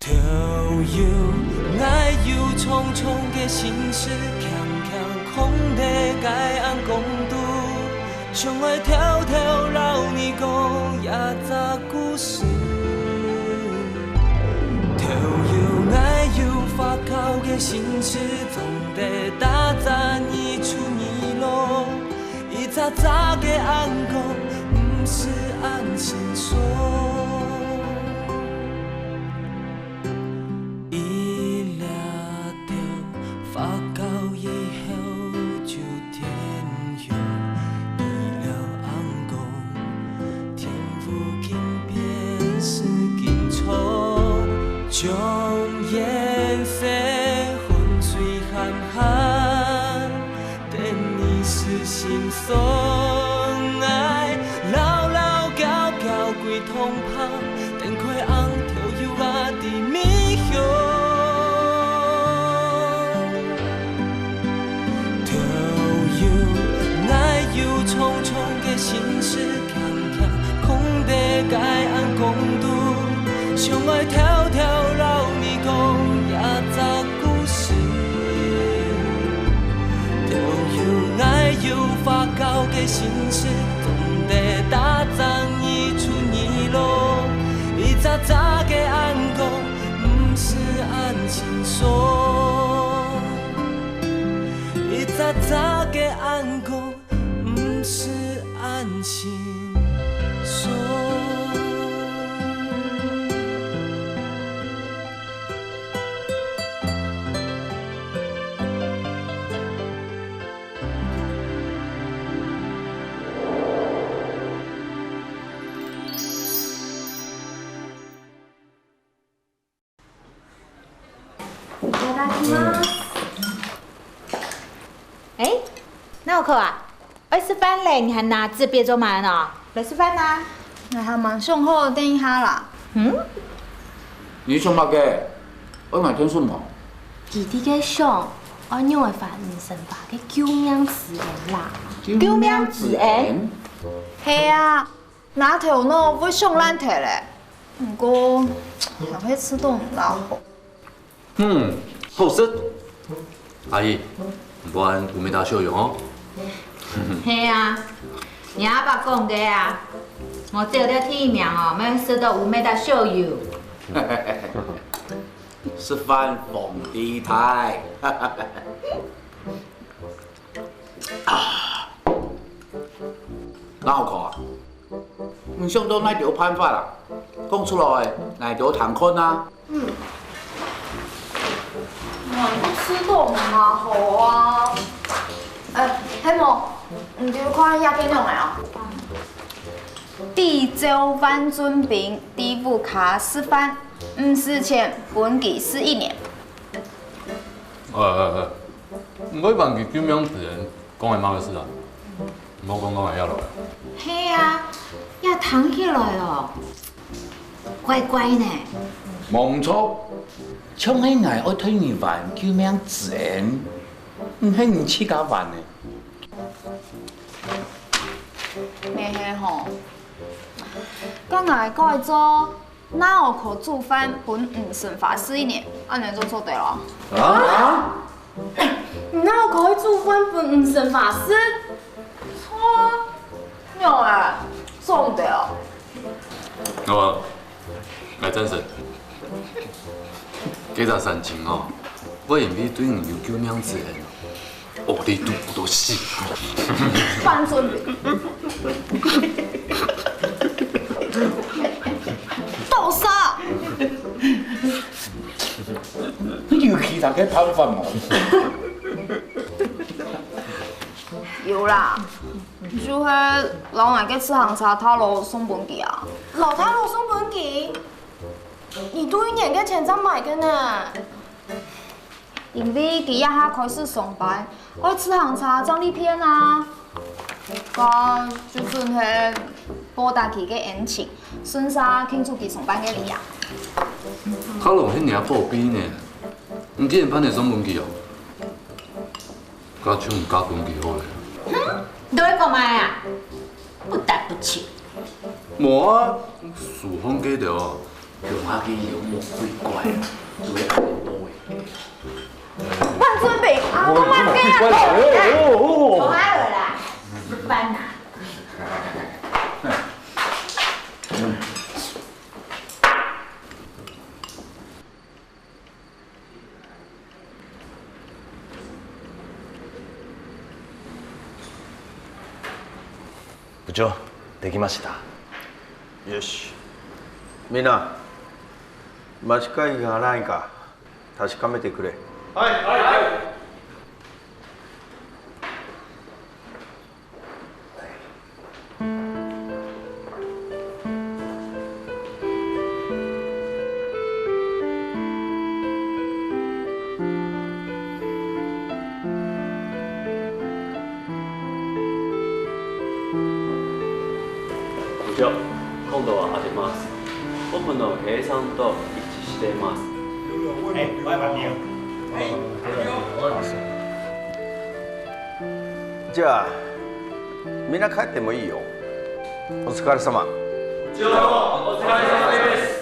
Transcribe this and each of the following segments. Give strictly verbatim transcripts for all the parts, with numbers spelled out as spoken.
頭有𠊎有重重个心事，輕輕囥在該暗光肚，想愛偷偷摎你講這隻故事。頭有𠊎有發酵个心事，總得打雜你出你落，一隻隻个暗光，毋使恁清爽。 一粒豆發酵以後就天亮，一粒暗光，天父金變是金錯，將顏色混水喊喊，等你是心酸，愛牢牢交交歸同伴。 等開紅豆油啊，在味香。豆油，𠊎有重重个心事，輕輕囥在該暗光肚，想愛偷偷摎你講這隻故事。豆油，𠊎有發酵个心事，總得打雜你出你落。 一隻隻个暗光，毋使恁清爽。一隻隻个暗光，毋使恁清爽。 いただきます。哎，奈緒啊，愛食飯咧，你還拿紙筆做麼个呢？來食飯啊！𠊎還吂想好，等一下啦。嗯？你想麼个？愛𠊎𢯭手無？佢在該想，愛仰仔還吳生華个救命之恩啦。救命之恩？係啊， 𠊎頭腦會想爛忒咧，毋過還係試著毋罅好。嗯，好食。阿姨，你分烏梅搭燒肉哦。係啊，你阿爸講个啊，無走到第一名哦，乜食著烏梅搭燒肉。食飯皇帝大。 啊，奈緒啊，你想著哪兜辦法啊？講出來，𠊎兜聽看啊。嗯，𠊎試著毋罅好啊。哎，係無，你兜看這个仰仔啊？底州范俊斌在屋下食飯，毋使錢，分期食一年。哎哎哎， 毋會還佢救命之恩，講个麼个事啊？毋好講講个下落。係啊，這聽起來哦，怪怪呢。無毋著，像係𠊎愛替你還救命之恩，毋係你自家還个。乜係吼，該𠊎改做 奈緒可煮飯分吳生華食一年，恁仔就做得了。啊？你奈緒可以煮飯分吳生華食？著啊，仰仔做毋得哦？好啊，𠊎贊成。該隻山青哦，會因為對你有救命之恩， 哦，你堵到死！范俊斌，多少？有其他个辦法無？有啦，就係摎𠊎个自行車大老送分佢啊。摎大老送分佢？你都一年个錢正買个呢。 因為佢這下開始上班，愛自行車正利便啊。該就準係報答佢个恩情，順續慶祝佢上班个利益。大老係若寶貝呢，你竟然辦得送分佢哦？該就毋嫁分佢好了。哼，你在講麼个啊？不得不娶。無啊，書上該兜哦，用下去有魔鬼怪啊，主要是魔鬼。慢準備啊，我慢點啊，哦，哦，哦。我還會啦，一般啦。 部長、できました。よし。みんな、間違いがないか確かめてくれ。はい。はい。 部長、今度は当てます。僕の計算と一致しています。 じゃあ、みんな帰ってもいいよ。お疲れ様。部長、お疲れ様です。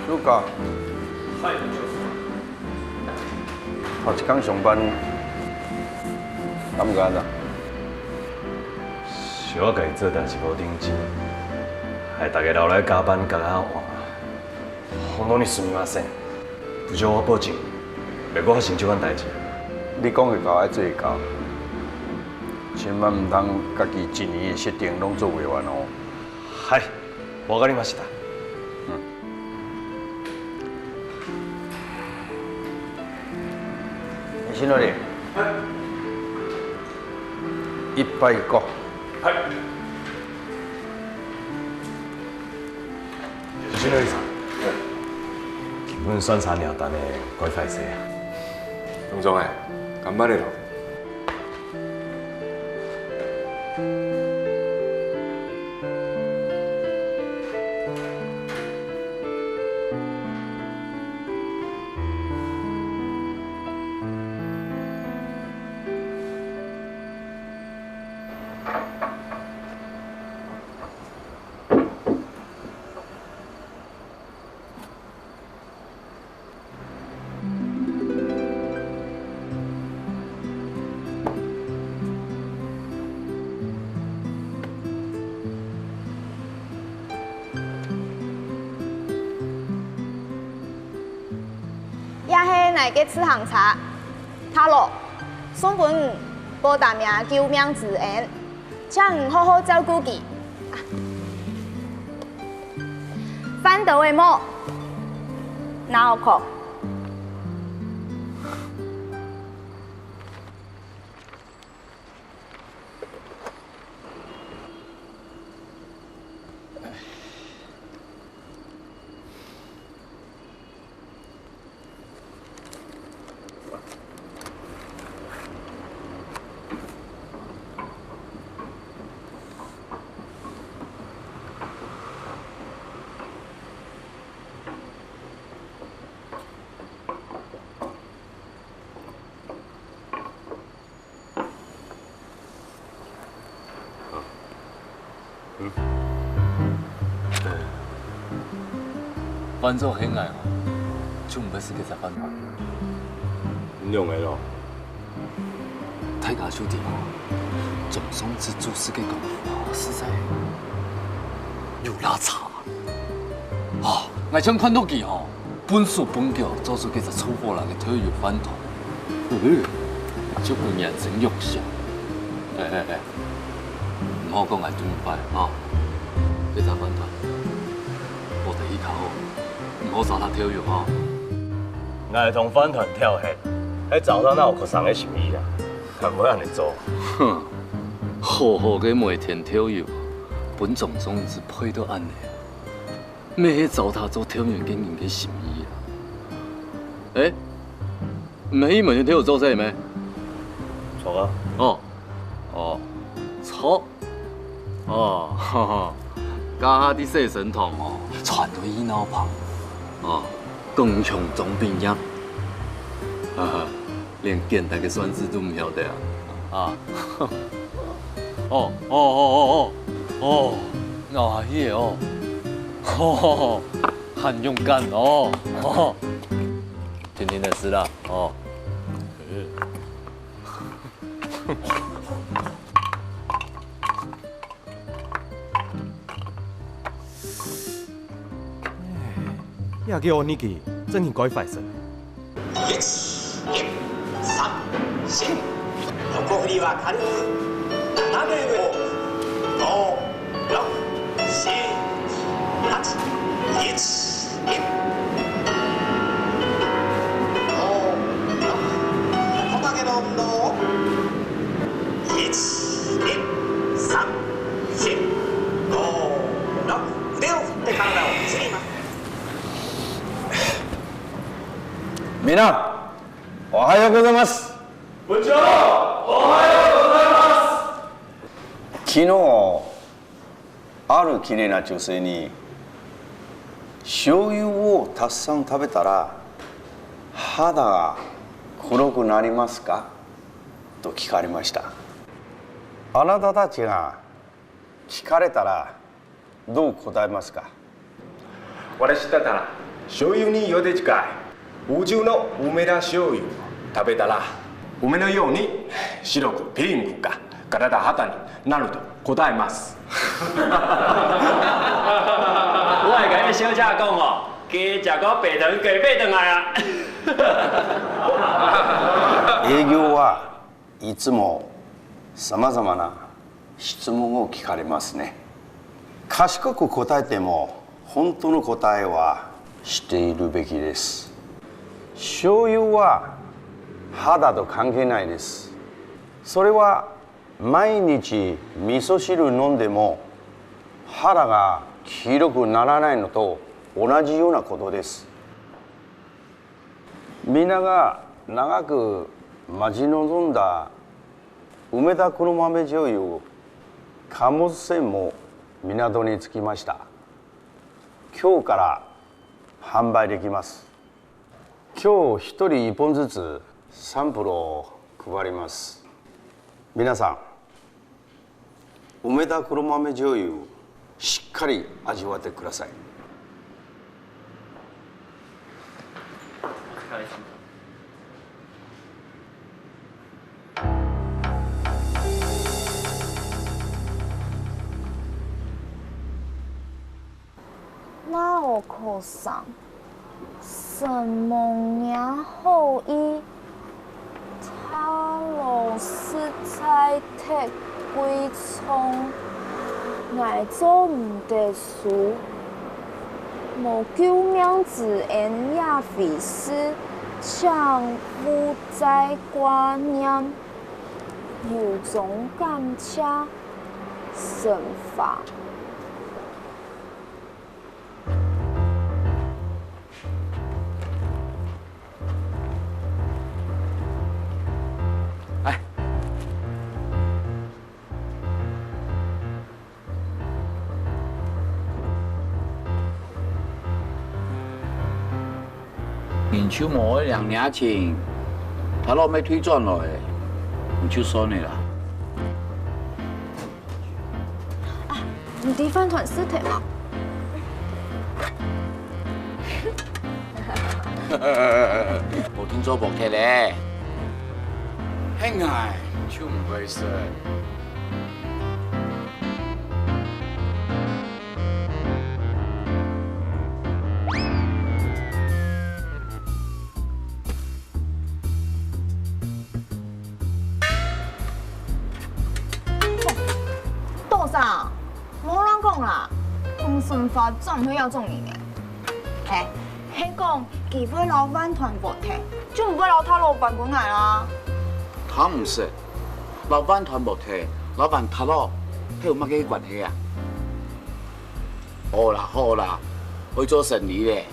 そうか。はい、部長。頭一工上班，敢有安啊？是我家己做代誌無頂真，害大家留來加班加到暗。本当にすみません。部長，我保證，袂閣發生這款代誌。你講會到，愛做會到，千萬毋通家己一年的設定攏做袂完哦。 はい、わかりました。西野さん。はい。一杯行こう。はい。西野さん。自分算差二單的，怪壞勢啊。東總哎，頑張れよ。 這係𠊎个自行車，Taro，送分你，報答你救命之恩。 請你好好照顧佢。飯兜仔無？拿好看。 嗯。呃，換做係𠊎吼，就毋會食該隻飯糰。仰仔咯？大家就知吼，總總子做事个功夫吼，實在有落差。哦，𠊎像看到佢吼， 分手分腳做出該隻臭火辣个豆油飯糰，呃，就分人生弱小。哎哎哎，毋好講𠊎對你壞吼，該隻飯糰，無得去較好，毋好糟蹋豆油吼。𠊎同飯糰忒𤸁，係糟蹋吾學生个心意啊！敢會恁仔做？哼，好好个梅田豆油，分總總子配到恁仔。 乜係糟蹋做豆油个人个心意啊！欸，毋係梅田豆油做事咩？著啊。哦，哦，著。哦，哈哈，這下在洗身堂哦，傳到熱鬧棚。哦，工場總畢業，哈哈，連簡單个算式都毋曉得啊！啊，哦哦哦哦哦，啊，係哦，吼吼吼，很勇敢哦，吼吼，听听就知啦，哦。呀，个おにぎり，真係該壞勢。一、二、三、四。横振りは軽く斜め上を五、六、七、八、一、二、五、六。横曲げの運動を。一、二、三、四、五、六。腕を振って体をねじります。みんな、おはようございます。部長、おはようございます。昨日、ある綺麗な女性に、「醤油をたくさん食べたら、肌が黒くなりますか？」と聞かれました。あなたたちが聞かれたら、どう答えますか？私だったら、醤油によって近い、宇宙の梅田醤油を食べたら、梅のように白くピンクが体肌になると答えます。我係甲小姐講哦，佢食个白糖佢飛轉來啊。 営業はいつも様々な質問を聞かれますね。賢く答えても、本当の答えは知っているべきです。醤油は肌と関係ないです。それは、 毎日味噌汁飲んでも肌が黄色くならないのと同じようなことです。みんなが長く待ち望んだ梅田黒豆醤油貨物船も港に着きました。今日から販売できます。 今日一人一本ずつサンプルを配ります。皆さん、梅田黒豆醤油、しっかり味わってください。那个学生，承蒙若好意，他老实在忒贵重，𠊎做毋得收。無救命之恩也費事，請勿再掛念。 由衷感謝，沈華。來。 人就無愛領若錢，他老妹退轉來，你就算了啦。啊，你知飯糰事體無？無定著無忒咧，係𠊎就毋會食。 多桑，莫亂講啦，洪順發正毋係這種人呢。嘿，係講佢會摎飯糰無忒，就毋會摎他老闆分𠊎啦。他毋識，摎飯糰無忒，摎飯塌落，係有麼个關係啊？好啦好啦，愛做生理咧。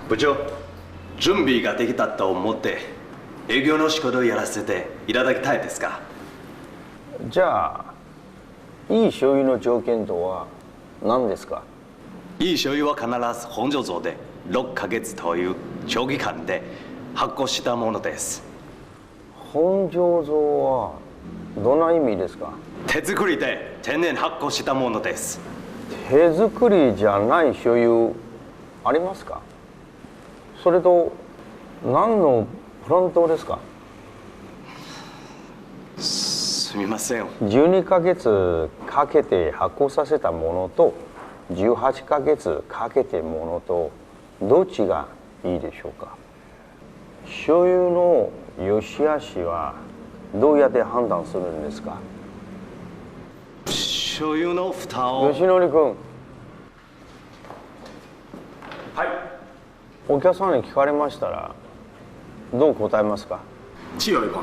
部長、準備ができたと思って、営業の仕事をやらせていただきたいですか？じゃあ、いい醤油の条件とは何ですか？いい醤油は必ず本醸造で、ろっか月という長期間で発酵したものです。本醸造はどんな意味ですか？手作りで天然発酵したものです。手作りじゃない醤油ありますか？それと、何のブランドですか？すみません。じゅうにかげつかけて発酵させたものと、じゅうはちかげつかけてものと、どっちがいいでしょうか？醤油の良し悪しはどうやって判断するんですか？醤油の蓋を。吉典君。はい。お客さんに聞かれましたら、どう答えますか？試一看。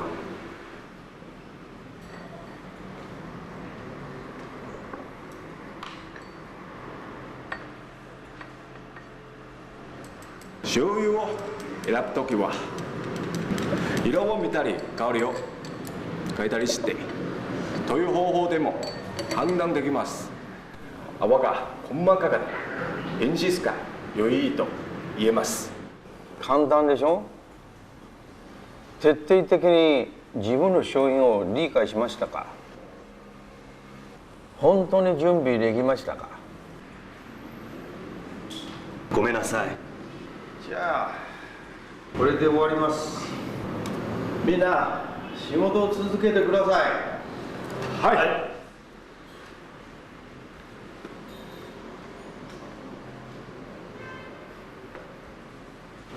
醤油を選ぶときは、色を見たり香りを嗅いだりして、という方法でも判断できます。泡が細かかった、品質が良いと言えます。簡単でしょ？徹底的に自分の商品を理解しましたか？本当に準備できましたか？ごめんなさい。じゃあ、これで終わります。みんな、仕事を続けてください。はい。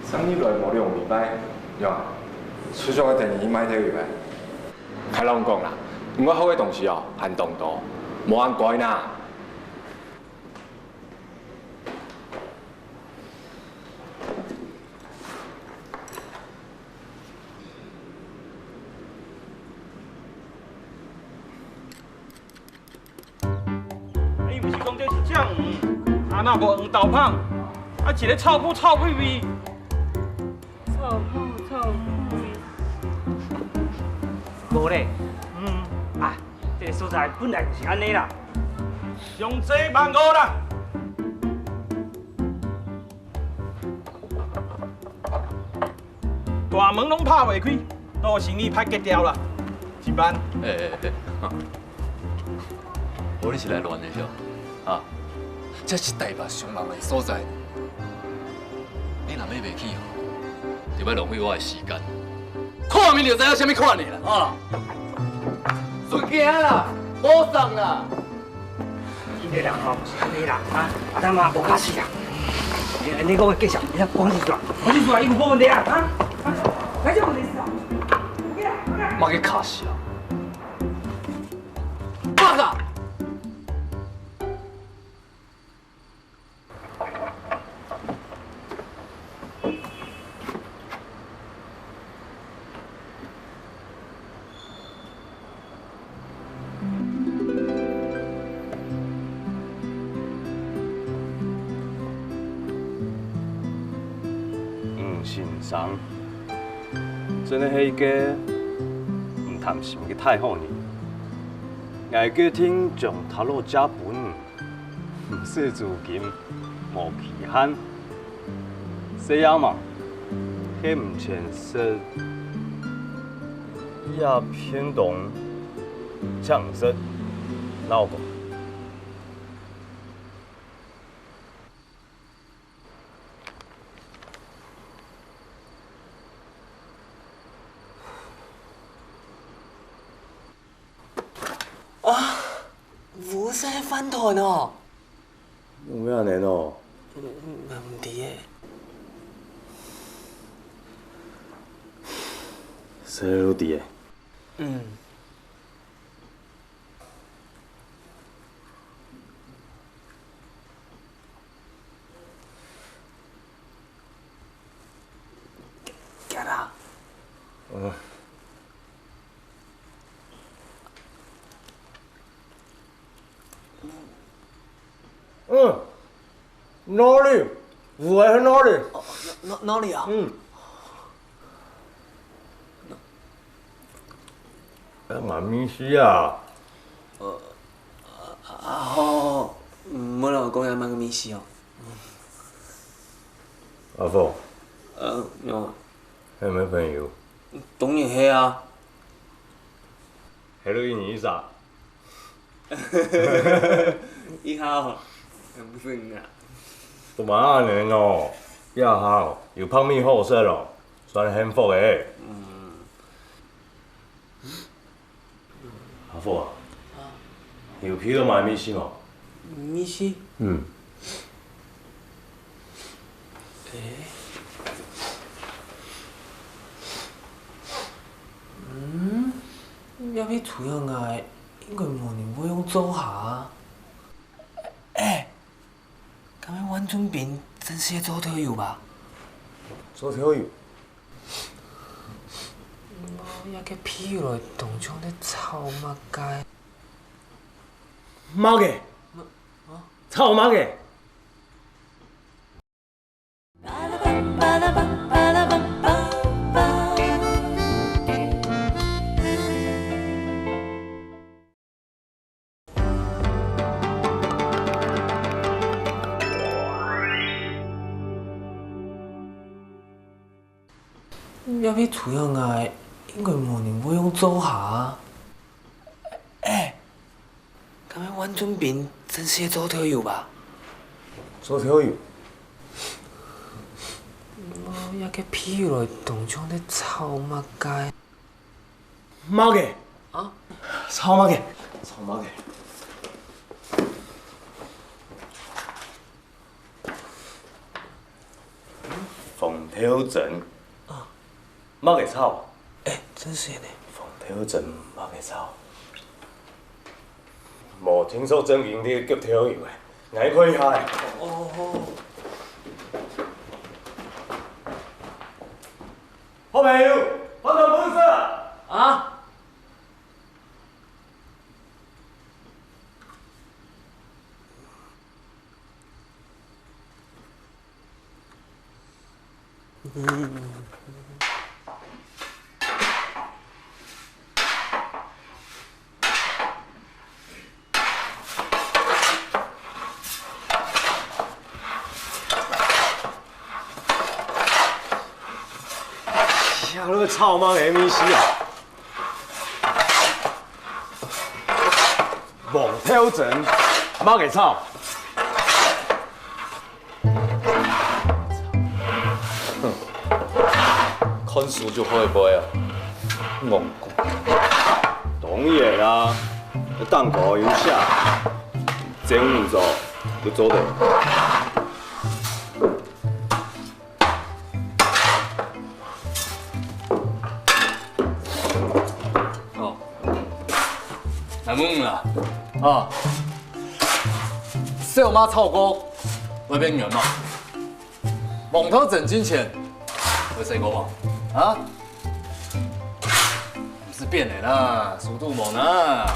生理來無兩禮拜，呀，出張个等於買頭一擺。開朗講啦，毋愛學个東西哦，還當多，無恁乖啦。 你毋是講這是醬魚，啊哪無黃豆麭？啊一个臭膘臭屁屁。臭膘臭屁。無咧，嗯，啊，這个所在本來就是按呢啦。上濟萬五啦。 大門攏拍袂開，都生理歹結掉啦。一般。欸欸欸，無你是來亂的吼，啊，這是台北上人的所在。你若買袂起吼，就莫浪費我的時間。看面就知影啥物款的啦，啊！順行啦，無送啦。 你這人吼，是按呢啦，啊，啊，他媽無考試啊。你，你講的繼續，你講清楚啊，講清楚啊，伊有無問題啊？啊？啊？哪有問題是啊？OK啦，OK啦。莫去考試啊。放下。 黃先生，真个係一个毋貪心个大好人。𠊎決定將塔羅借分你。 毋使租金，無期限。細阿嫲，係毋全食，也便當，請食，老公。 啊，烏色飯團哦。有影呢哦。毋，毋知欸。細路知欸。嗯。 行啦。嗯。嗯，哪裡？有个係哪裡？哦，哪，哪裡啊？嗯。哎，蠻迷失啊。呃，啊，吼，毋好摎𠊎講這麼个物事哦。阿福，呃，喲，係毋係朋友？當然係啊。係你一人一隻。一下哦，毋係啊。做麼个恁樣哦？這下有白米好食哦，算幸福誒。嗯。 阿福啊，啊。有鼻著麼个味緒無？味緒？嗯。誒？嗯，這位豬羊啊，應該無人會用灶下啊。誒， 該位萬中斌真係做豆油吧？做豆油？哦，這个鼻落來當像在炒麼个？麼个？啊？炒麼个？ 這位豬羊啊，應該無人會用灶下啊。誒，該位萬中斌真係做豆油吧？做豆油？哦，這个鼻落來當像在炒麼个？ 麼个？啊？炒麼个？炒麼个？紅豆蒸。啊。麼个炒？誒，真係呢。紅豆蒸麼个炒？無聽說正經个焗豆油誒，𠊎看一下誒。哦，哦，哦。 好朋友，飯糰分食啊！啊？這个炒麼个味緒啊？黃豆蒸，麼个炒？ 看書就學會背啊，戇牯。當然啦，這頂高有寫，正毋做，就做得。 哦，來問問啦，啊，燒嫲炒過會變軟無？黃豆蒸進前會洗過無？啊？毋使變个啦，速度慢啊。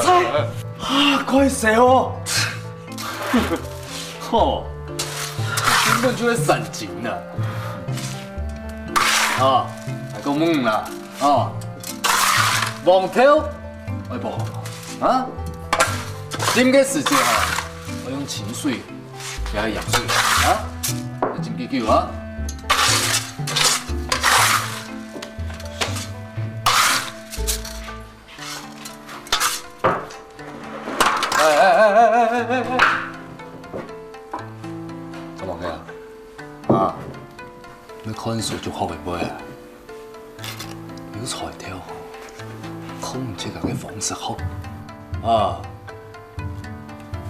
菜，啊，快洗哦！吼，根本就係散精啊！啊，來講問啦，啊，黃豆愛爆好啊！浸个時節哈，愛用清水，加鹽水啊，愛浸幾久啊？ 哎哎哎哎哎哎哎哎！做麼个啊？啊，你看書就學會背啊？有才調吼，控制自家个方式學。啊，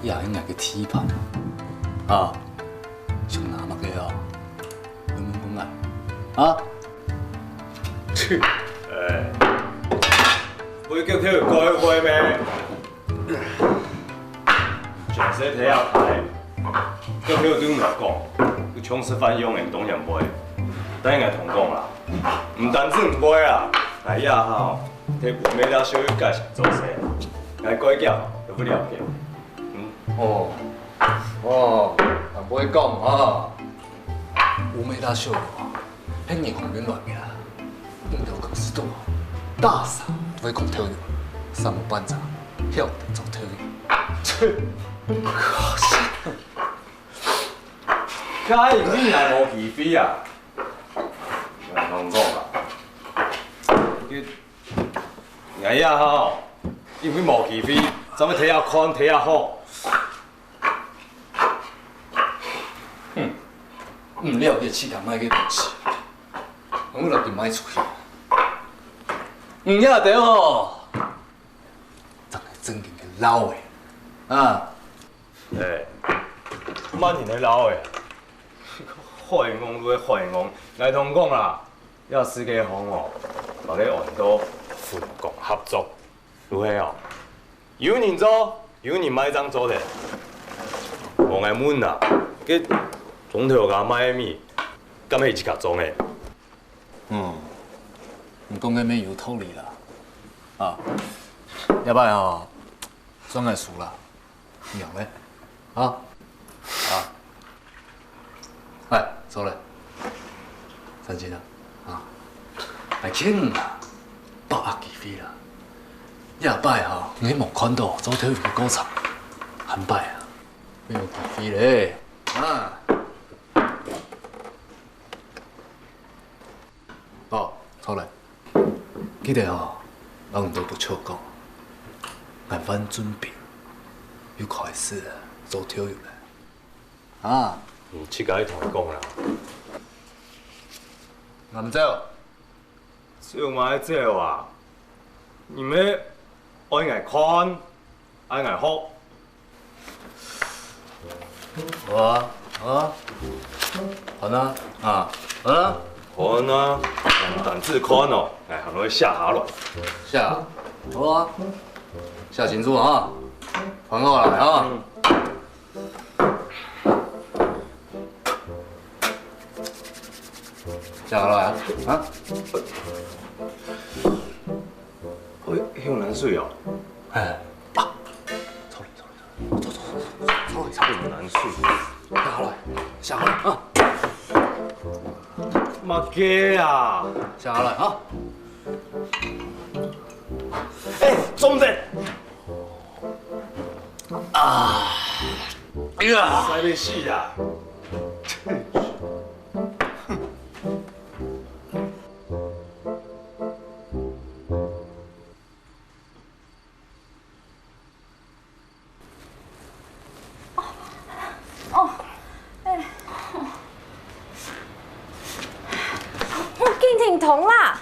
這係𠊎个地盤。啊，想拿麼个啊？問問看啊？啊？ 哎，會叫佢改會咩？全世界啊，叫佢對𠊎講，佢像食飯樣个當然會。但𠊎同講啦，毋單止毋會啊，𠊎這下吼，在烏梅拉小學教做事，𠊎改教都不了解。嗯，哦，哦，還會講啊。烏梅大秀有啊，係銀行員來个啦。你兜公司都好，大傻都會講頭有，三五半查，曉得做頭有。切！該你也無機會啊！𠊎同你講啊，你 𠊎這下吼，因為無機會，正會䌈啊看，䌈啊學。哼，毋了解市場賣个東西，𠊎落去賣出去。你這兜吼，正係正經个老个，啊！ 欸，麼人係老个？海戇就係海戇，𠊎同你講啦，這世界上哦，嘛个安到分工合作，就係哦，有人做，有人賣正做得。無𠊎問啊，該莊頭家賣个米，敢係自家種个？嗯，你講个乜有道理啦。啊，這擺哦，算𠊎輸啦。 贏咧，啊，啊，哎，走咧，三金啊，啊，哎，慶啊，把握機會啦！這擺哈，你無看到做頭个過程，下擺啊，沒有機會咧，啊！ 哦，著咧。記得哦，𠊎毋多多笑講，𠊎萬俊斌又開始做頭有咧。啊！你自家同佢講啦。𠊎毋走。走麼个走啊？你乜愛𠊎看，愛𠊎學？ 好啊，好啊，看啊，啊，看啊。看啊，單單只看哦，哎，還會寫下來。寫啊，好啊，寫清楚啊，翻過來啊。寫下來啊，啊。哎，有藍水哦。哎，啊，sorry，sorry。 走走走走走走走走，難受。下來，下來啊！麼个啊？下來啊！哎，中的！啊！哎呀！塞得死啊！ 哦，哎，我緊停動啦！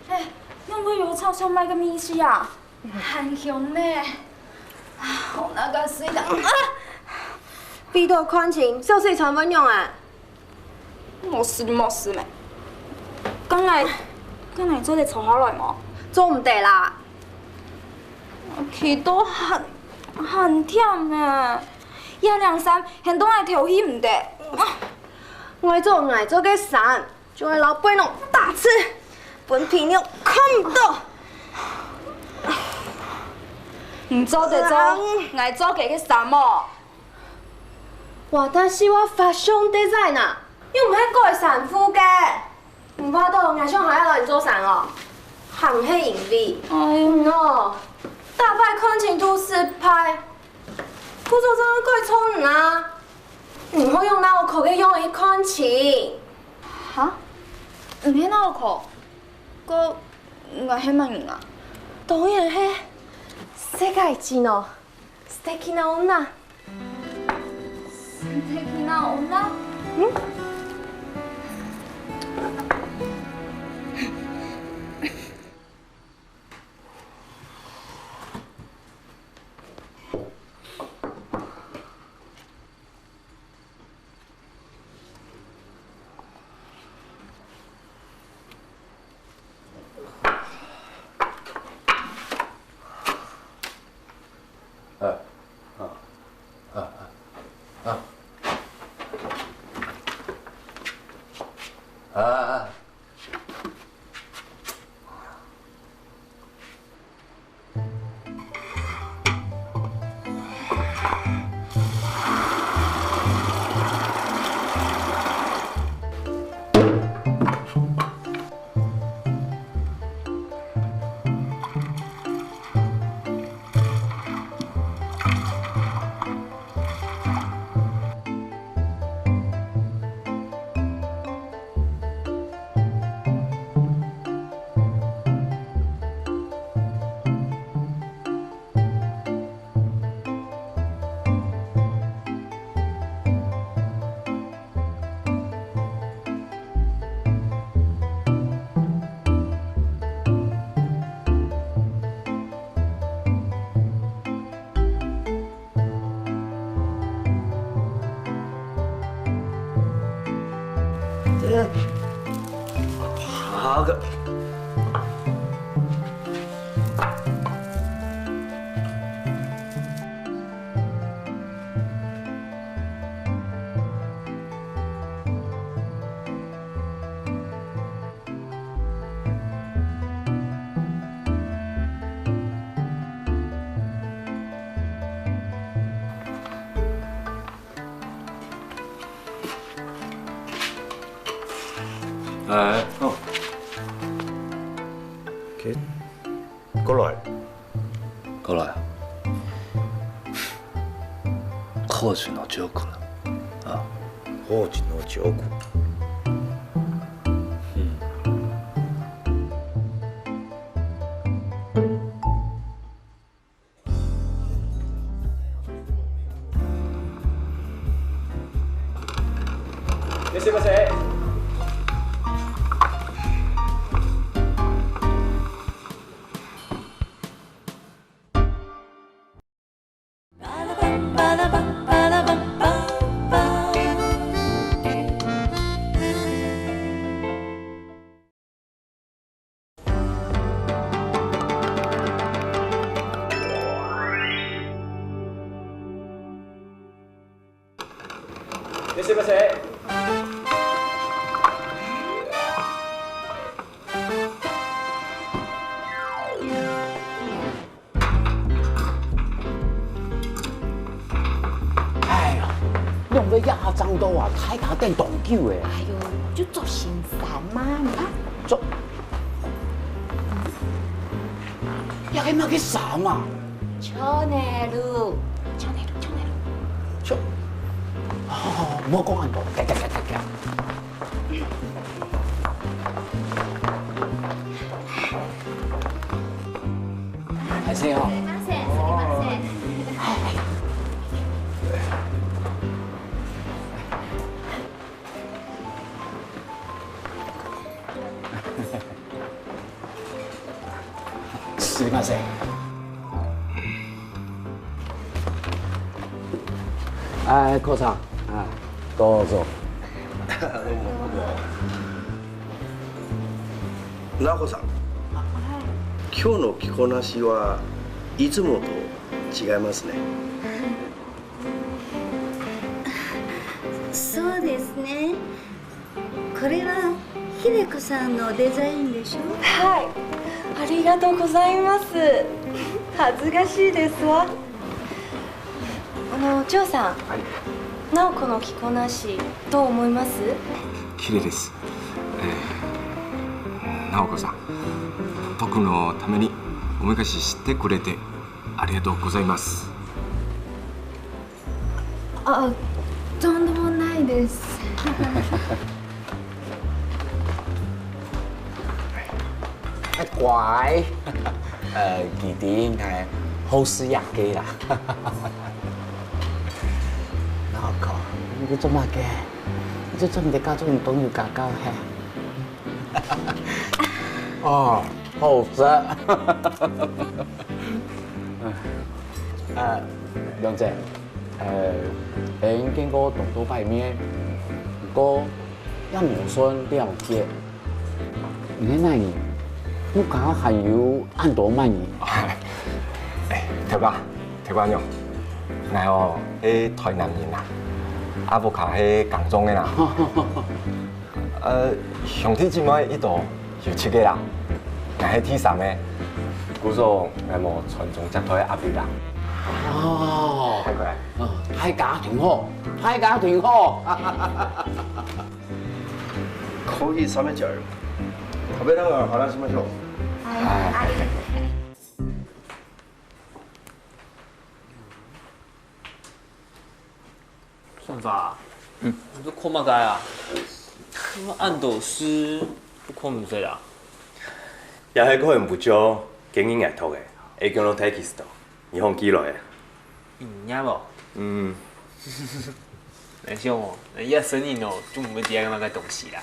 哎，仰會有臭酸味个味緒啊？還香呢！啊，我那個水的，啊！鼻到看清，小水川會仰啊？ 無事無事咩？該𠊎，該𠊎做得坐下來無？做毋得啦！企到還，還忝咩？這領衫掀到𠊎頭去毋得。𠊎做𠊎做个衫，就愛摎背囊打直，分皮肉看毋到。你做得做，𠊎做个个衫無？ 私はfashion designer，又毋係改衫褲个。你話到𠊎想下愛摎你做衫哦，還毋係因為，哎喲，喏，逐擺看清都失敗，故所正會改錯你啊！你好用腦殼个樣去看清。哈？毋係腦殼？該𠊎係麼人啊？當然係世界一等哦！ 素敵な女。素敵な女？ん？好个。哎，哦。OK，過來。過來。コーチのジョークだ。あ。コーチのジョーク。うん。 いらっしゃいませ。いらっしゃいませ。哎呀，兩位這下爭到啊，大家等當久誒。哎喲，就著新衫嘛，你看。著，這个麼个衫啊？ 超內路，超內路，超內路。超，哦，莫講恁多，行行行行行。還是哦。すみません、すみません。すいません。哎，校長，啊，どうぞ。直子さん、今日の着こなしはいつもと違いますね。そうですね。 これは秀子さんのデザインでしょ？はい。ありがとうございます。恥ずかしいですわ。あの、長さん。はい。直子の着こなし、どう思います？綺麗です。えー、直子さん、僕のためにおめかししてくれてありがとうございます。 あ、とんでもないです。乖，呃，佢等應該好食這个啦。那好，你做麼个？你就做你个家族運動有搞搞嘿。哦，好食。呃，梁姐， 呃，𠊎見過當多擺面，毋過也無算了解。你係哪人？屋下還有恁多麼人？哎，頭家，頭家娘，𠊎哦係台南人啊，啊屋下係耕種个啦。 呃，兄弟姊妹一兜有七个啦，𠊎係第三个，故所𠊎無傳宗接代个壓力啦。哦，大家，哦，大家庭好，大家庭好。コーヒー冷めちゃうよ。食べながら話しましょう。はい。算法，嗯，你在看麼个啊？恁多字，都看毋識啊。也係看毋著，今日𠊎讀个，英語个text，日本寄來个。你認無？嗯。𠊎想哦，你這生意哦，就毋會知麼个東西啦。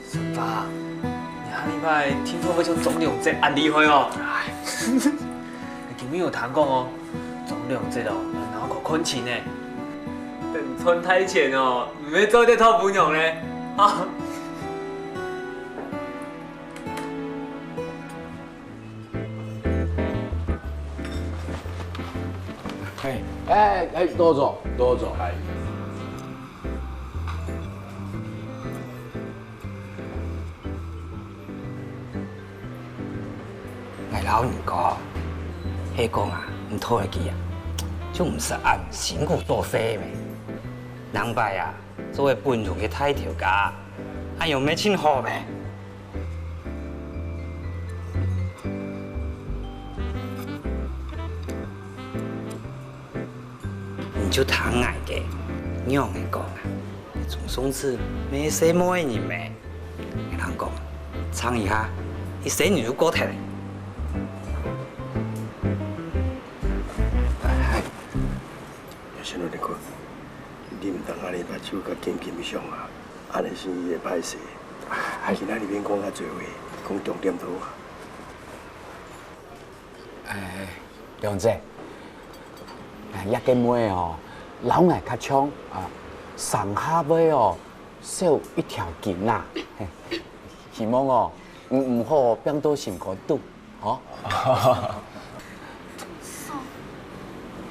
順發，你下禮拜聽說會像張良哲恁厲害哦。今日有聽講哦，張良哲哦，腦殼看清呢。等賺大錢哦，毋會做得討餔娘呢。啊！哎，哎，多坐，多坐。哎。𠊎摎你講，係講啊，你討佢啊，就毋使恁辛苦做事咩。人擺啊，做个本土个大頭家，恁樣毋係盡好咩？ 你就聽𠊎个，仰仔講啊，鍾松子乜係細妹人咩？𠊎同你講，撐一下，一生人就過忒咧。哎，先生，你看，你毋通恁呢把手甲緊緊相啊，恁呢先生會歹勢。哎，今仔日免講較濟話，講重點就好啊。 哎，良姐，哎，這个妹哦，摎𠊎較像啊，上下尾哦，少一條筋啊。嘿，希望哦，你毋好放到心肝肚，吼。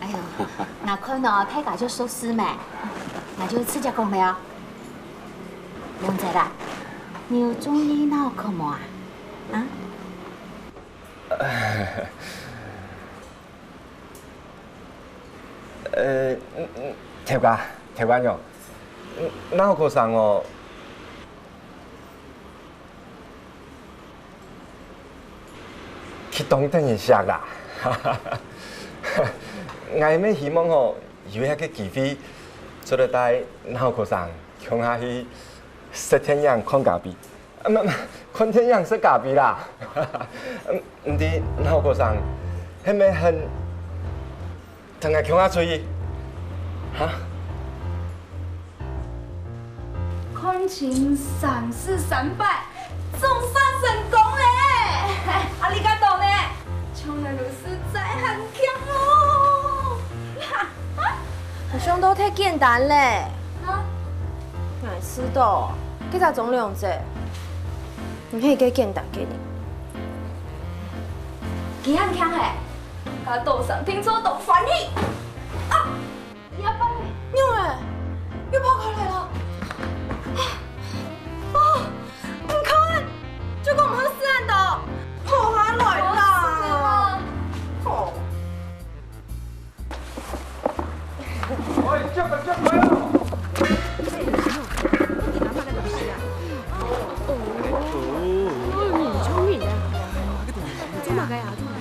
哎喲，𠊎看哦，大家就熟識咩，𠊎就直接講了。良姐啦，你有中意哪個無啊？啊？ 呃，嗯，嗯，頭家，頭家娘，嗯，哪有可能哦？去當然識啦。𠊎乜希望吼，有一个機會，做得帶哪有可能共下去食電影、看咖啡。 啊，毋，毋，看電影食咖啡啦。毋，毋知哪有可能，係毋係肯同𠊎共下出去？哈？看清三世三擺，總算成功咧！啊，你看著呢？像个如斯在很強哦！哈哈！ 𠊎想到忒簡單咧。啊？𠊎試著，該隻鍾良姐，毋係一个簡單个人。佢很強嘿，佢多少聽說都歡喜。啊！你要放屁？娘欸，又跑開來了。啊！啊！你看，就講毋好試恁多，跑下來啦。哦。 喂，接啊，接啊！哦，你聰明啊！做麼个啊？做麼个？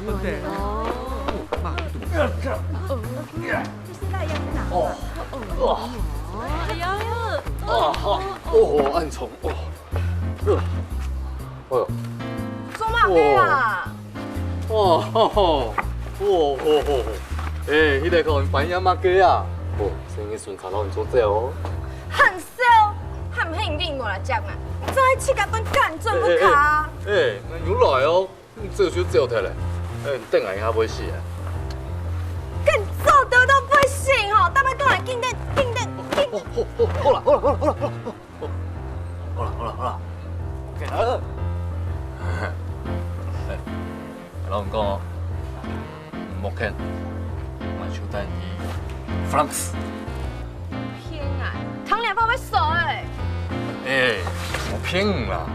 看得。哦。 哎呀呀！哦，哦，恁重，哦，呃，哎喲，做麼个啊？哦，吼吼，哦，吼吼，哎，你來看，扮演麼个啊？哦，生日順茶摎你做走哦。還笑，還毋係因為我來接啊？你做得自家搬，趕轉屋下。哎，哎，哎，那有來哦。 你走就走忒咧，哎，你等𠊎一下會死啊！更早得到會死吼，大家過來緊點，緊點，緊點。哦，哦，哦，好啦，好啦，好啦，好啦，好啦，好啦，好啦，好啦，OK啦。哎，摎你講哦，莫騙，𠊎就帶你去France。騙啊！糖尿病會死欸！哎，無騙你啦，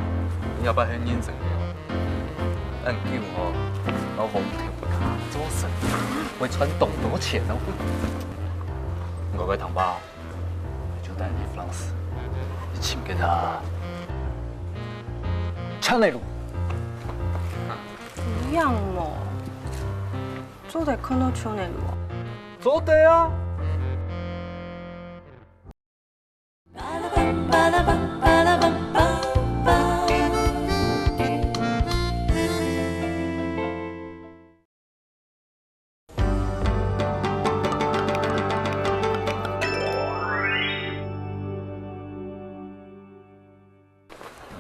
你也毋係認真个哦。 恁久吼，摎黃頭家做生意，會賺當多錢哦。𠊎个糖包，就帶你去France，你尋个他。Chanel。有影無？做得看著Chanel無？做得啊。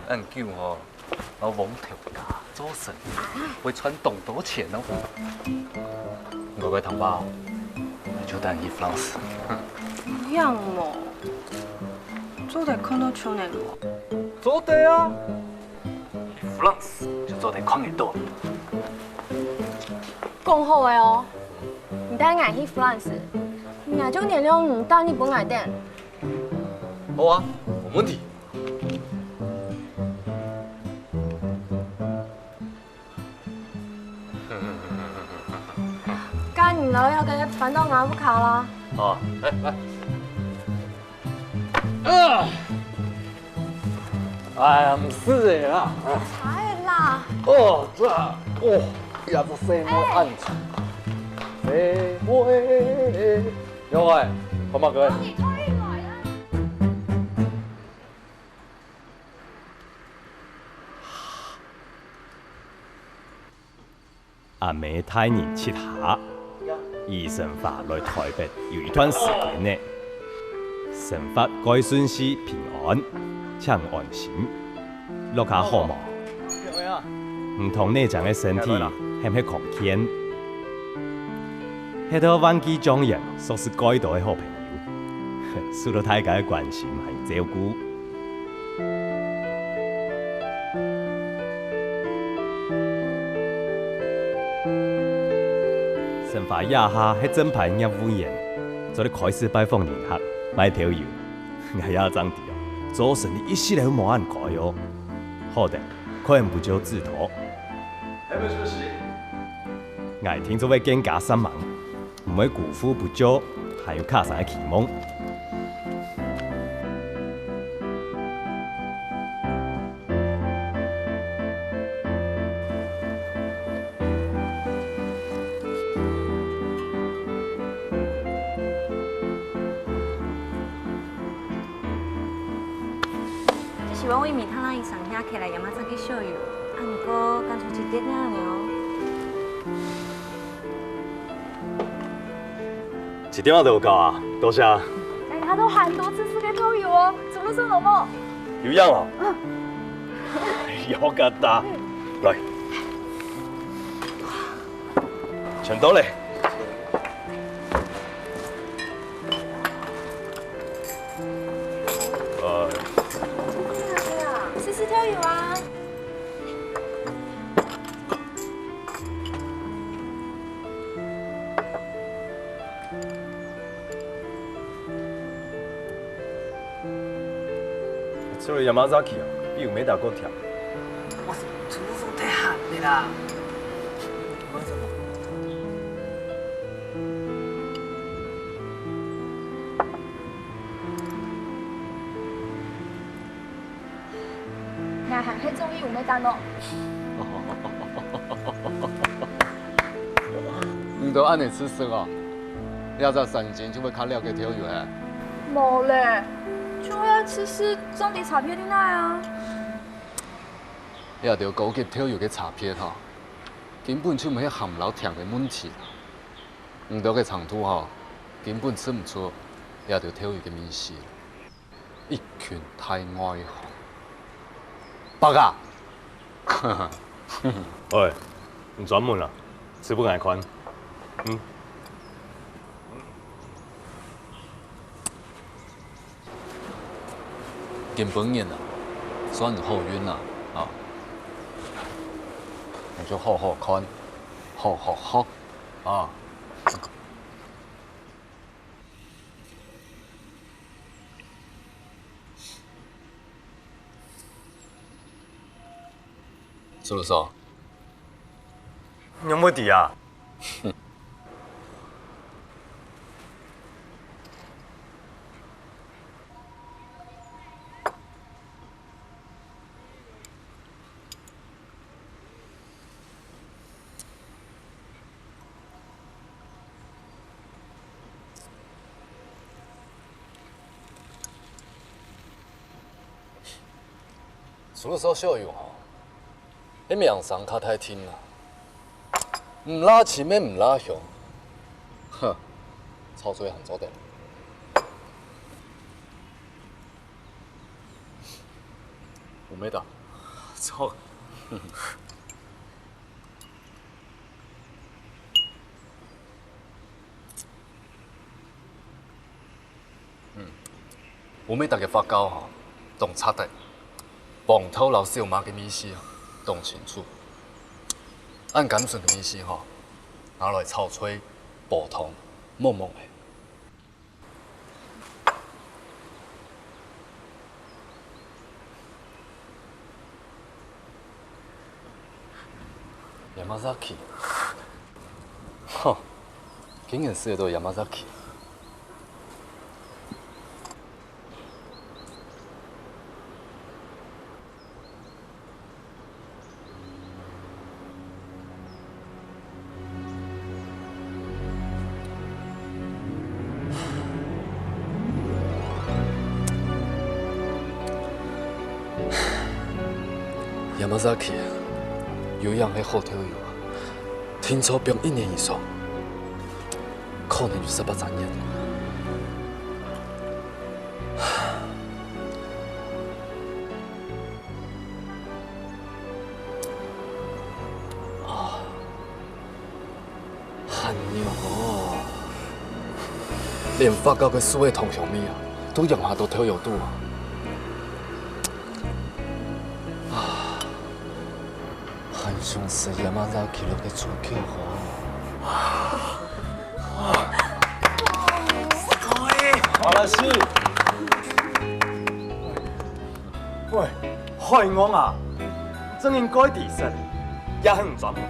恁久吼，摎黃頭家做生意，會賺當多錢哦。𠊎个糖包，就帶你去France。有影無？做得看著Chanel無？做得啊。Florence就做得看得到。講好个哦，你帶𠊎去Florence，𠊎就原諒你帶日本𠊎等。好啊，無問題。該你老爺該搬到𠊎屋下啦。哦，來來。啊！哎呀，毋使个啦。哎啦。哦，這，哦，呀，這細妹恁醜。細妹，小愛，看嘛，各位。你退來啦。阿姆大人七下，醫生話來台北有一段時間呢。生活蓋順序平安，請安心。落下好無？毋通你正个身體係毋係康健？係到萬記狀元，熟識蓋多个好朋友，受到大家个關心還有照顧。 生活這下係正牌業務員，做得開始拜訪人客，賣豆油。𠊎也正知哦，做生理一息仔都無恁該哦。好得，可能不就知道。𠊎定著會更加煞猛。 毋會辜負不少，還有較生个期望。這係𠊎為明天來醫生遐開來，也嘛正个小油，啊，毋過感覺一點點呢哦。 一點仔都有夠啊，多謝啊。哎，佢都喊多次食个豆油哦，做得順好無？有影哦。嗯。有个呾。來，全到咧。呃，試試豆油啊。 這位Yamazaki啊，比Umeda較甜。哇，真係太鹹了啦！𠊎還係中意Umeda哦。你都恁樣試食哦，這隻神經就會較了解豆油嘿。無咧，就係試食中底差別在哪啊。這兜高級豆油个差別吼，根本就毋係鹹摎甜个問題啦。你兜个程度吼，根本試毋出這兜豆油个味緒。 一群大外行。白啊！喂，你專門啊，試分𠊎看。嗯。今晡日啊，算你好運啊，啊。你就好好看，好好學，啊。 Suluso，你仰會知啊？除了燒燒油吼，你名聲較大聽啊，毋罅深也毋罅香，哼，臭水還做得。我沒打。操！ 嗯，烏梅達个發酵吼，當赤个，黃豆摎燒賣个味緒啊。當清楚。恁甘筍个味緒吼，拿來炒菜、煲湯，猛猛个。 Yamazaki，吼，竟然食得到Yamazaki。 Yamazaki，有影係好豆油啊，定著放一年以上，可能有十八隻月。 啊，還有哦，連發酵个樹仔同香味啊，都融合到豆油肚啊！啊，還想食Yamazaki个主角哦！好了，是。 喂，海王啊，正經該知識，也很專門。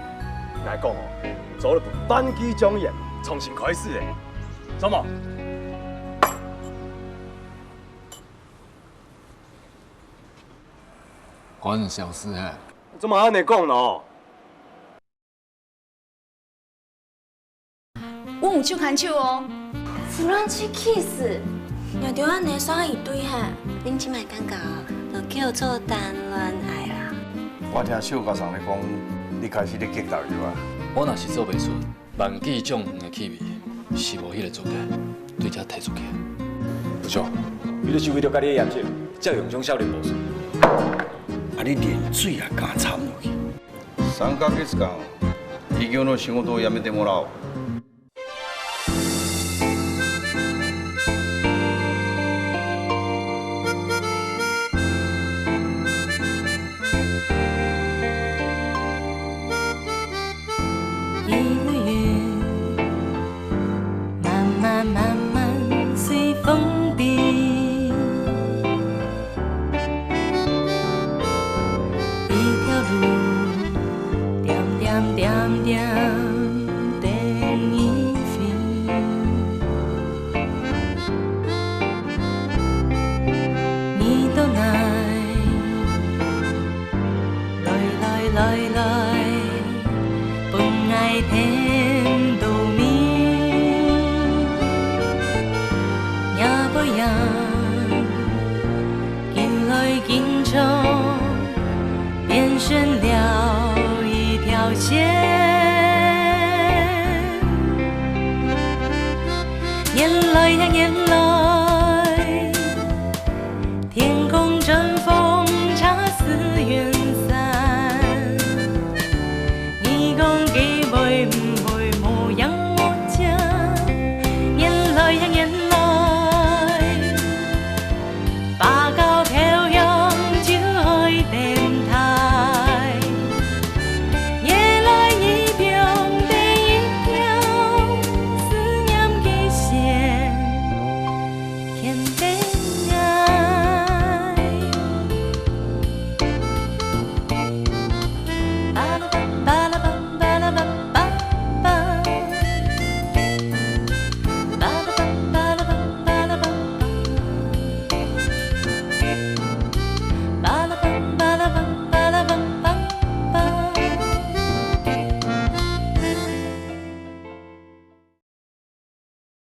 𠊎講哦，做得分班級狀元重新開始誒，做無？關小事嘿。做麼恁樣講呢？ 我毋就牽手哦。French kiss，你就恁樣算一對哈？恁樣就莫尷尬哦，就叫做談戀愛啦。我聽小學生咧講，你開始咧激豆油啊？我若是做袂出班級狀元个氣味，是無彼个資格對遮提出去。毋錯，你就為著家己个業績，才有影響少年博士。啊，你連水也敢摻落去？ 三ヶ月間、企業の仕事を辞めてもらおう。一个月 慢慢慢慢随风飞，一条路点点点点等你飞。你到哪？ 來來來來，分𠊎添多味。若不樣，緊來緊長，變成了一條線。年來呀年來，